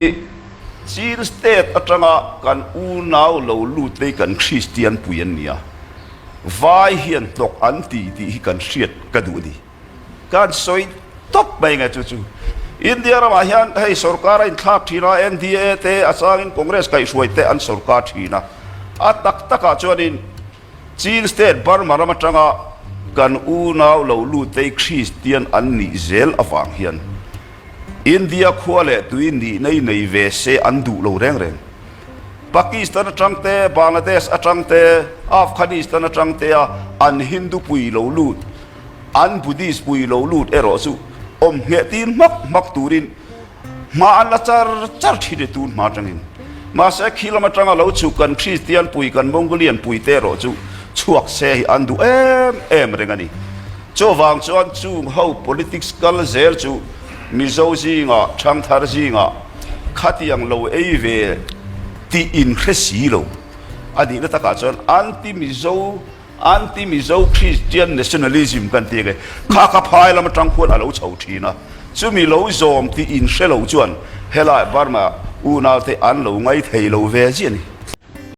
Chin State atanga kan unau lo lut te hi kan Kristian pui an ni a, vai hian hnawk an ti tih hi kan hriat ka duh a ni. Ka han sawi tawp mai nge chu chu. India ramah hian hei sorkar a inthlak thin a, NDA te a changin Congress kaihhruai te an sorkar thin a. A tak takah chuanin Chin State Burma ram atanga kan unau lo lut te hi Kristian an nih zel avang hian India khua leh tui nihna i nei ve se an duh lo reng reng. Pakistan atang te, Bangladesh atang te, Afghanistan atang te a an Hindu pui lo lut, an Buddhist pui lo lut erawh chu awm ngheh tir hmak hmak turin hma an la char char thin e tun hma atangin. Mahse khi lam atanga lo chhuk kan Christian pui, kan Mongolian pui te erawh chu chhuak se hi an duh em em reng a ni. Chuvang chuan chung ho politics kal zel chu Mizo zingah, Thangthar zingah khatiang lo ei ve tih in hre si lo. A nihna takah chuan anti-Mizo, anti-Mizo Christian nationalism kan ti ang e, kha kha phai lam atang khuan a lo chho thin a, chumi lo zawm tih in hre lo chuan helai Burma unaute an lo ngaithei lo ve ziah a ni.